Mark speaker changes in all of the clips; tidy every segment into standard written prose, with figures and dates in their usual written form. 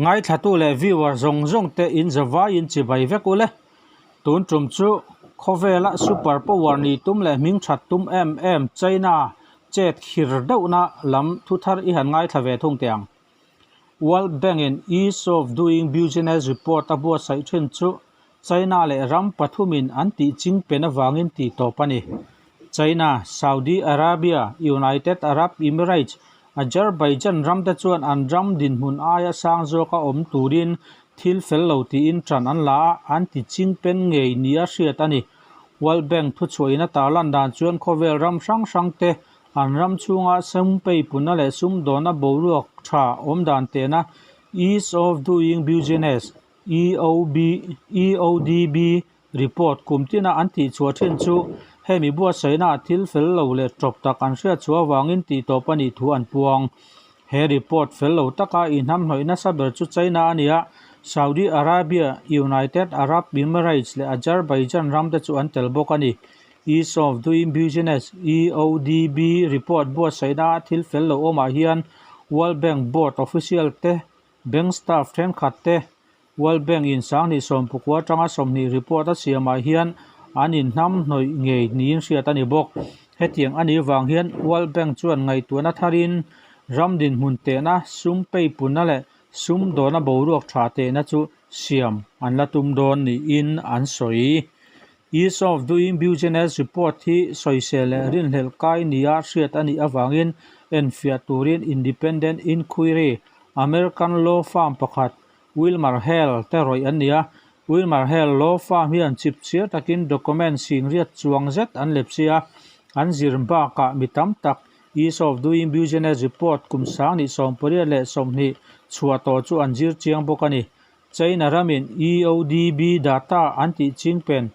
Speaker 1: Ngaithlatu leh viewer zawng zawng te in zavai in chibai vek ule. Tun tum chu khawvela super power ni tum leh hming that tum em em China chet khir deuhna lam thu thar i han ngaithla ve thung teh ang. World Bank in Ease of Doing Business report a buatsaih thin chu China leh ram pathumin an tih ching pen avangin tih tawp a ni. China, Saudi Arabia, United Arab Emirates, Azerbaijan ramte chuan an ram dinhmun aia sang zawka awm turin thil fel lo tiin ṭan an la a, an ti ching pen ngei nia hriat a ni. World Bank thuchhuahin a tarlan dan chuan khawvel ram hrang hrangte an ram chhunga sum peipunna leh sumdawnna boruak tha awm dan tena Ease of Doing Business, EOB, EODB, report kum tina an tihchhuah thin chu hemi buatsaihna thil fel lo leh tawp tak an hriatchhuah avangin tihtawp a nih thu an puang. He report fel lo taka inhnamhnawih nasa ber chu China a ni a, Saudi Arabia, United Arab Emirates leh Azerbaijan ramte chu an tel bawk a ni. Ease of Doing Business, EODB, report buatsaihna thil fel lo awmah hian World Bank board official te, bank staff thenkhat te, World Bank in 2019 atanga 20 report a siamah hian an inhnamhnawih ngei niin hriat a ni bawk. Hetiang a nih vang hian World Bank chuan ngaihtuahna tharin ram dinhmun tehna, sum peipunna leh sum dawna boruak tha tehna chu siam an la tum dawn niin an sawi. Ease of Doing Business report hi sawisel leh rinhlelh kai nia hriat a nih avangin enfiah turin Independent Inquiry, American law firm pakhat Wilmer Hale te rawih an ni a, Wilmer Hale law firm hian chipchiar takin document singriat chuang zet an lepsi a, an zir bakah mi tam tak Ease of Doing Business report kum 2028 chhuah tawh chu an zir chiang bawk a ni. China ramin EODB data an tih chingpen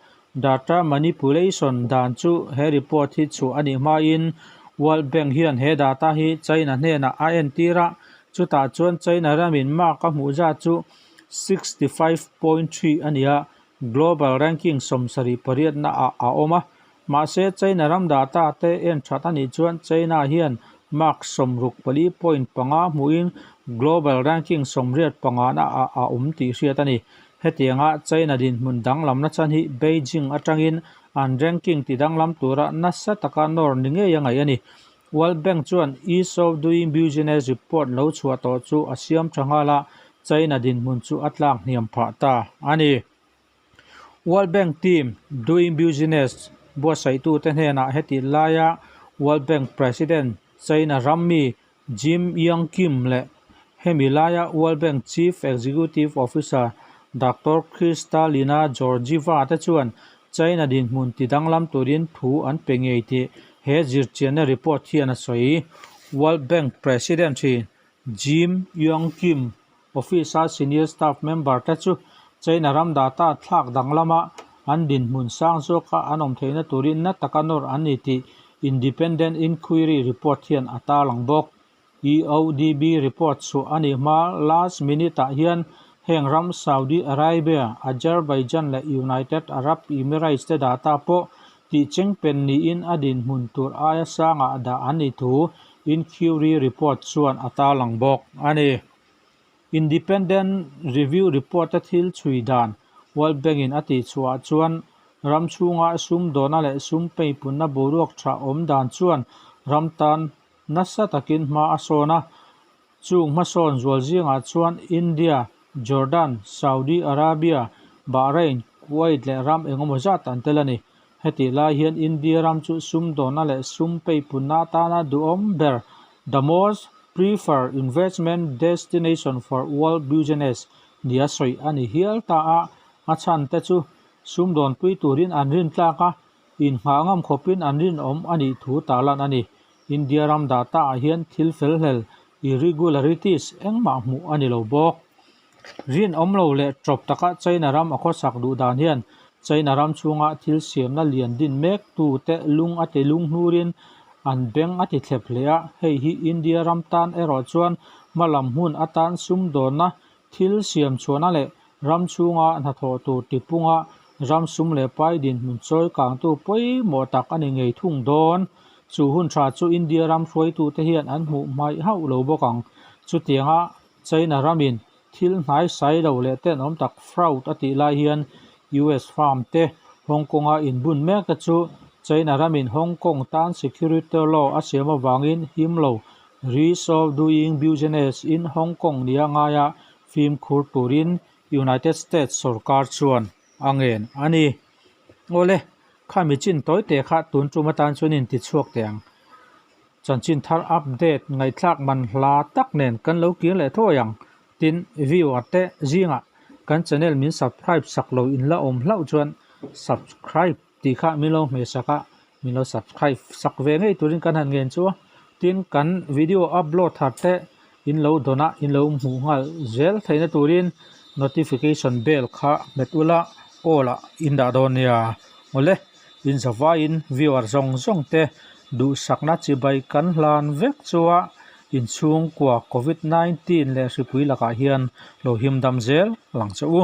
Speaker 1: data manipulation dan chu he report hi chhuah a nih hmain World Bank hian he data hi China hnenah a entir a, Chutah chuan China ramin mark a hmuh zat chu 65.3 a ni a, global ranking 78 na ah a awm a. Mahse, China ram data te en that a nih chuan China hian mark 64.5 hmuhin global ranking 85 na ah a awm tih hriat a ni. Hetianga China dinhmun danglamna chan hi Beijing atangin an ranking tidanglam tura nasa taka nawr ni ngei a ngaih a ni. World Bank chuan Ease of Doing Business report lo chhuah tawh chu a siam tha nghal a, China dinhmun chu a tlak hniam phah ta a ni. World Bank team Doing Business buatsaihtute hnenah heti laia World Bank President China rammi Jim Yong Kim leh hemi laia World Bank Chief Executive Officer Doctor Kristalina Georgieva te chuan China dinhmun tidanglam turin thu an pe ngei tih he zirchianna report hian a sawi. World Bank President hi Jim Yong Kim office-a senior staff member te chu China ram data thlak danglama an dinhmun sang zawka an awm theihna turin na taka nawr an ni tih Independent Inquiry report hian a tarlang bawk. EODB report chhuah a nih hma last minute ah hian heng ram Saudi Arabia, Azerbaijan leh United Arab Emirates te data pawh tihcheng pen niin a dinhmun tur aia sangah dah an ni thu inquiry report chuan a tarlang bawk a ni. Independent Review report a thil chhui dan World Bank in a tihchhuah ah chuan ram chhunga sumdawna leh sum peipunna boruak tha awm dan chuan ram tan Nasa takin hma a sawn a, chung hmasawn zual zingah chuan India, Jordan, Saudi Arabia, Bahrain, Kuwait leh ram engemaw zat an tel a ni. Hetih lai hian India ram chu sumdawnna leh sum peipunna atana duhawm ber, the most preferred investment destination for world business, nia sawi a ni hial ta a, a chhan te chu sumdawnpui turin an rintlak a, Inhngah ngam khawpin an rinawm a nih thu tarlan a ni. India ram data ah hian thil fel hlel, irregularities, engmah hmuh a ni lo bawk. Rinawm lo leh tawp taka China ram a khawsak duh dan hian China ram chhunga thil siamna lian din mek tute lung a ti lung hnurin an beng a ti thlep hle a, hei hi India ram tan erawh chuan hmalam hmun atan sumdawnna Thil siam chhuahna leh ram chhunga hnathawh tur tipunga ram sum leh pai dinhmun chawi kangtu pawimawh tak a ni ngei thung dawn. Chu hun tha chu India ram hruaitute hian an hmuh hmaih hauh lo bawk ang. Chutianga China ramin thil hnaisai lo leh tenawm tak fraud a tih lai hian US firm te Hong Kong-a inbun mek te chu China ramin Hong Kong tan security law a siam avangin him lo risk of doing business in Hong Kong nia ngaia fimkhur turin United States sorkar chuan a ngen a ni. Awle, khami chin tawi te kha tun tum atan chuan in ti chhuak teh ang. Chanchin thar update ngaihthlak man hla tak nen kan lo kir leh thuai ang. Tin, viewer te zingah kan channel min subscribe sak lo in la awm hlauh chuan subscribe tih kha min lo hmeh sak a, min lo subscribe sak ve ngei turin kan han ngen chu a. Tin, kan video upload thar te in lo dawn a, in lo hmuh nghal zel theihna turin notification bell kha hmet ula all ah in dah dawn nia. Awle, in zavaiin viewer zawng zawng te duhsakna chibai kan hlan vek chu a inchhungkua covid 19 leh hripui lakah hian lo him dam zel lang che u.